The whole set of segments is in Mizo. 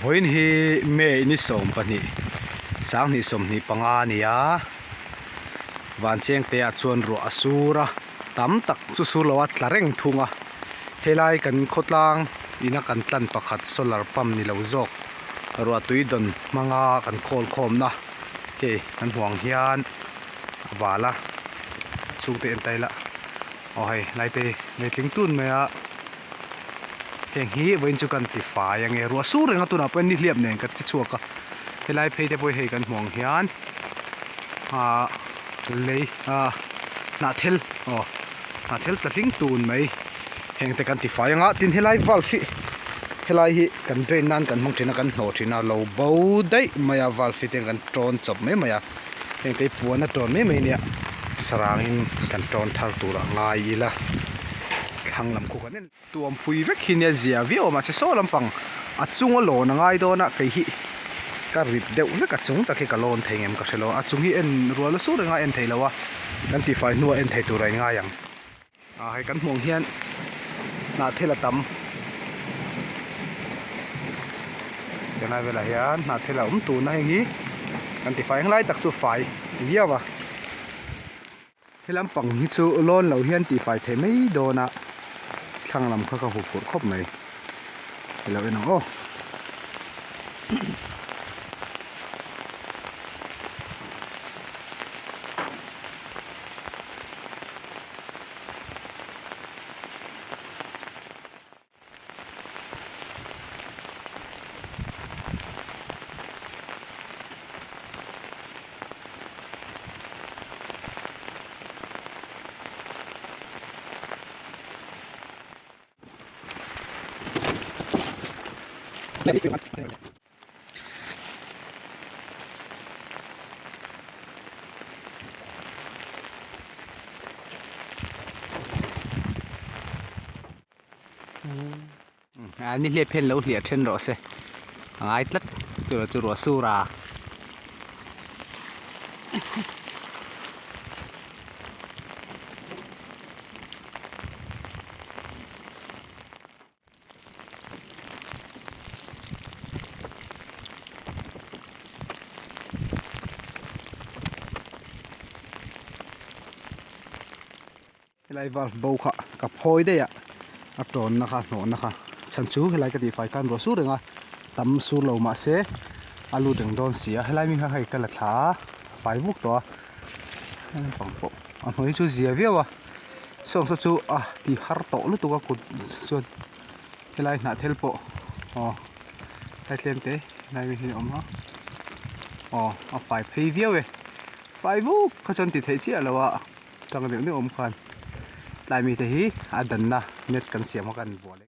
Vawiin hi May ni 12 2025 a ni a, Vanchengte ah chuan ruah a sur a, tam tak chu sur lo a tla reng thung a, helai kan khawtlang ina kan tlan pakhat solar pump ni lo zawk ruah tui dawn hmanga kan khawl khawmna hei kan hmuh ang hian a bal a, chhungte en ta ila aw hei lai te hi tling tun mai a. Heng hi vawiin chu kan ti fai ange ruah sur reng a tunah pawh hian nihliap nen ka che chhuak a helai phei te pawh hi hei kan hmuh ang hian ahh lei ahh hnahthel aw hnahthel tla tling tun mai heng te kan ti fai anga tin helai valve hi helai hi kan drain nan kan hmang thin a kan hnawh thin a lo bo daih mai a valve hi te kan tawn chawp mai mai a heng te hi puan a tawn mai mai ania sarangin kan tawn thar tur a ngai ila. Thlang lam khu kan en tuam pui vek hi nia zia viau a mahse saw lampang a chunga lawn a ngai dawn a kei hi ka rit deuh hlek a chung tak hi ka lawn thei ngem ka hre lo a chung hi en rual a sur renga en thei lo a kan tihfai hnuah en thei tur a inngai ang ah hei kan hmuh ang hian hnah thil a tam helai velah hian hnah thil a awm tun a heng hi kan tifai ang lai tak chu fai viau a. He lampang hi chu lawn lo hian tihfai thei mai dawn a, thlang lam kha ka hu phurh khawp mai. Hei lo en ang aw. Ni hliap hian lo hliah then rawh se a ngai tlat chu chu ruah sur a. Helai valve bo kha ka phawi daih a a tawnna kha hnawhna kha chhan chu helai ka tihfai khan ruah sur reng a tam sur lo mahse a lut reng dawn si a helai mi kha hei ka la thla a a fai vuk tawh a naupang pawh a hnuai chu zia viau a sawng saw chu a ti har tawh lutuk a kut chuan helai hnah thel pawh aw helai tlem te helai mi hi a awm a aw a fai phei viau e fai vuk kha chuan ti theih chiah lo a. Tang deuh deuh awm khan tlai mite hi a danna net kan siam a kan bual e.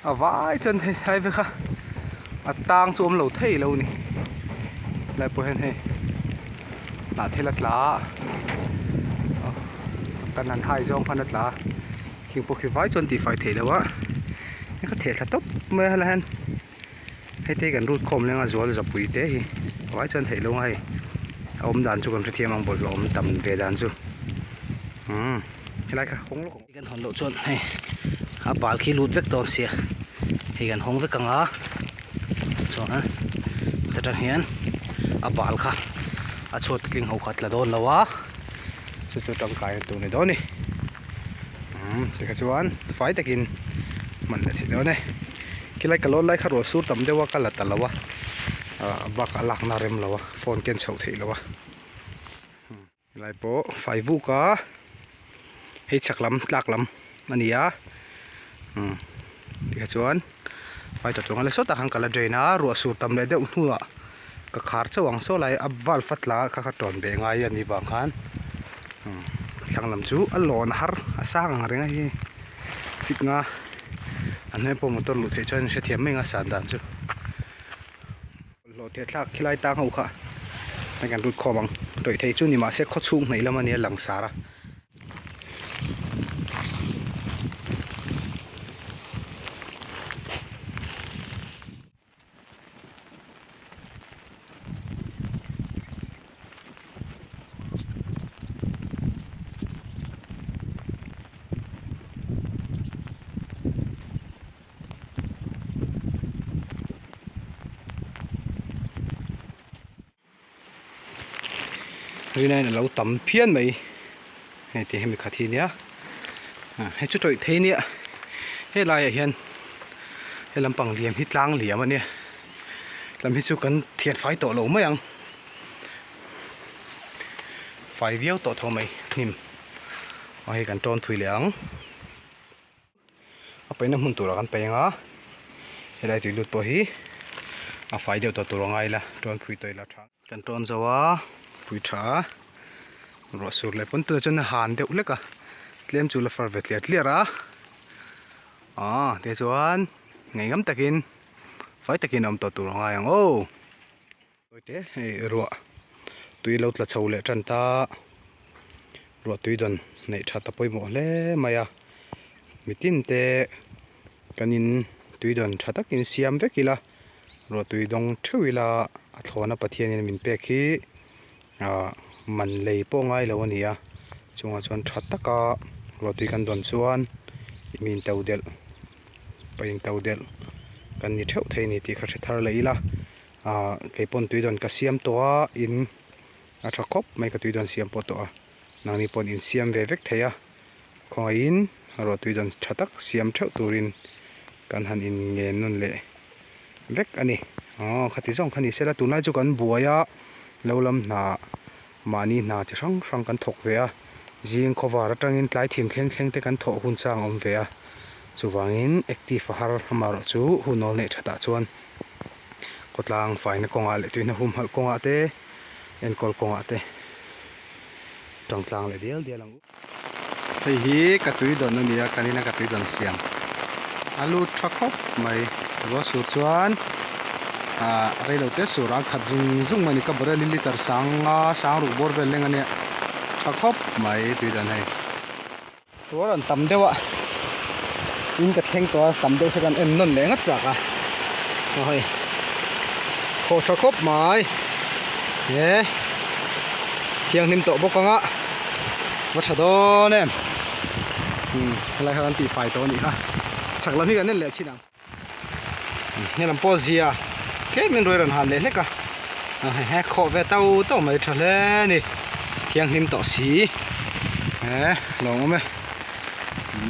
A vai chuan hei helai vek a a tang chu awm lo thei lo a ni helai pawh hian hei hnah thil a tla a kan han hai zawng khan a tla a thing pawh khi vai chuan tihfai theih loh a ka theh thla tawp mai a helai hian. Hei te hi kan rut khawm leng a zual zapui te hi vai chuan theih lo a hei a awm dan chu kan hrethiam ang bawlhhlawh awm tam ve dan chu umm helai kha hawng lawk ang kan hawn loh chuan hei a bal khi lut vek dawn sia hei kan hawng vek ang a chuan ta tang hian a bal kha a chhuat tling ho kha a tla dawn lo a chu chu tangkai na tur a ni dawn a ni umm tikha chuan fai takin hman leh theih dawn e. Khilai ka lawn lai kha ruah sur tam deuh a ka la ta lo a ah bakah a lakna a rem lo a phone ken chhoh theih loh a. Helai pawh fai vuk a hei chhak lam tlak lam a ni a umm tikha chuan fai tawh tur ang a sawtah khan ka la drain a ruah sur tam leh deuh hnuah ka khar chauh ang saw lai a valve a tla kha kha tawn beh ngai a nih vang khan umm thlang lam chu a lawn har a sang ang reng a hei fit nga a hnuai pawh motor luh theih chuan hrethiam mai ang a san dan chu. Bawlhhlawh theh thlak khilai tang ho kha hei kan lut khawm ang tawih thei chu ni mahse khaw chhung hnaih lam a nia langsar a. Rinaiin a lo tam phian mai hei ti hemi khat hi nia hei chu tawih thei nia he laiah hian he lampang liam hi tlang liam a nia lam hi chu kan thian fai tawh lo mai ang fai viau tawh tho mai hnim aw hei kan tawn phui leh ang. A paihna hmun turah kan paih ang a helai tui lut pawh hi a fai deuh tawh tur a ngai ila tawn phui tawh ila tha kan tawn zo a pui tha a ruah sur leh pawn tunah chuan a han deuh hlek a tlem chu la far ve tliar tliar a aw te chuan ngaihngam takin fai takin a awm tawh tur a ngai ang aw. Te hei ruah tui lo tla chho leh tan ta ruah tui dawn neih that a pawimawh hle mai a mitin te kan in tui dawn tha takin siam vek ila ruah tui dawng theuh ila a thlawna Pathianin min pek hi ah man lei pawh ngai lo a ni a chungah chuan tha taka ruah tui kan dawn chuan mi in to delh pa in to delh kan ni theuh thei a ni tih kha hre thar leh ila. Ahh kei pawn tui dawn ka siam tawh a in a tha khawp mai ka tui dawn siam pawh tawh a nangni pawn in siam ve vek thei a khawngaihin ruah tui dawn tha tak siam theuh turin kan han in ngen nawn leh vek a ni aw khati zawng kha ni sela tunlai chu kan buai a lo lam hna mahni hna chi hrang hrang kan thawk ve a zing khawvar atangin tlai thim thleng thleng te kan thawh hun chang a awm ve a chuvangin active a har amaherawhchu hun awl neih thatah chuan. Khawtlang faina kawngah leh tuihna humhalh kawngah te enkawl kawngah te tangtlang leh dial dial ang u. Hei hi ka tui dawn a ni a kan ina ka tui dawn siam a lut tha khawp mai ruah sur chuan ah reilo te sur a khat zung zung mai a ni ka barrel hi liter sanga sang ruk bawr vel leng a nia tha khawp mai tui dawn hei. Ruah rawn tam deuh a in ka thleng tawh a tam deuh se kan en nawn leh ngat chak a aw hei khawh tha khawp mai he thianghlim tawh bawk ang a va tha dawn em umm helai kha kan tih fai tawh a nih kha chhak lam hi kan en leh chin ang. Helam pawh zia tlem in ruai rawn han leh hlek a he khawh ve tau tau mai tha hle a ni thianghlim tawh si he lo awm e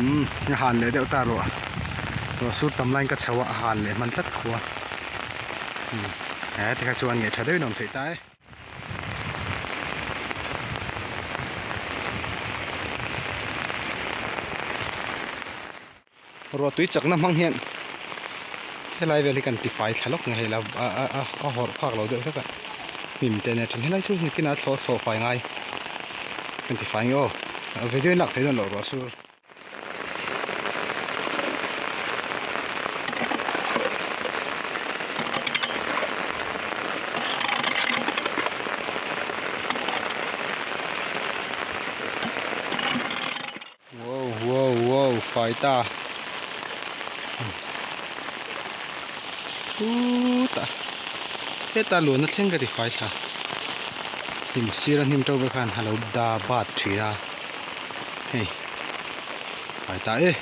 umm a han leh deuh ta ruah ruah sur tam laiin ka chho a a han leh hman tlat khua he tikha chuan ngaih tha deuhin a awm theih ta e. Ruah tui chakna hmang hian helai vel hi kan ti fai thla lawk nge hei la a a a a hawrh phak lo deuh hlek a hnim te nen then helai chu nikinah a thlawh thlawh fai ngai kan ti fai nge aw video in lak thei dawn loh ruah sur. Wow wow wow fai ta Chutah heta luan a thleng ka ti fai thla hnim sir a hnim to vel khan a lo da bat thin a hei fai ta e.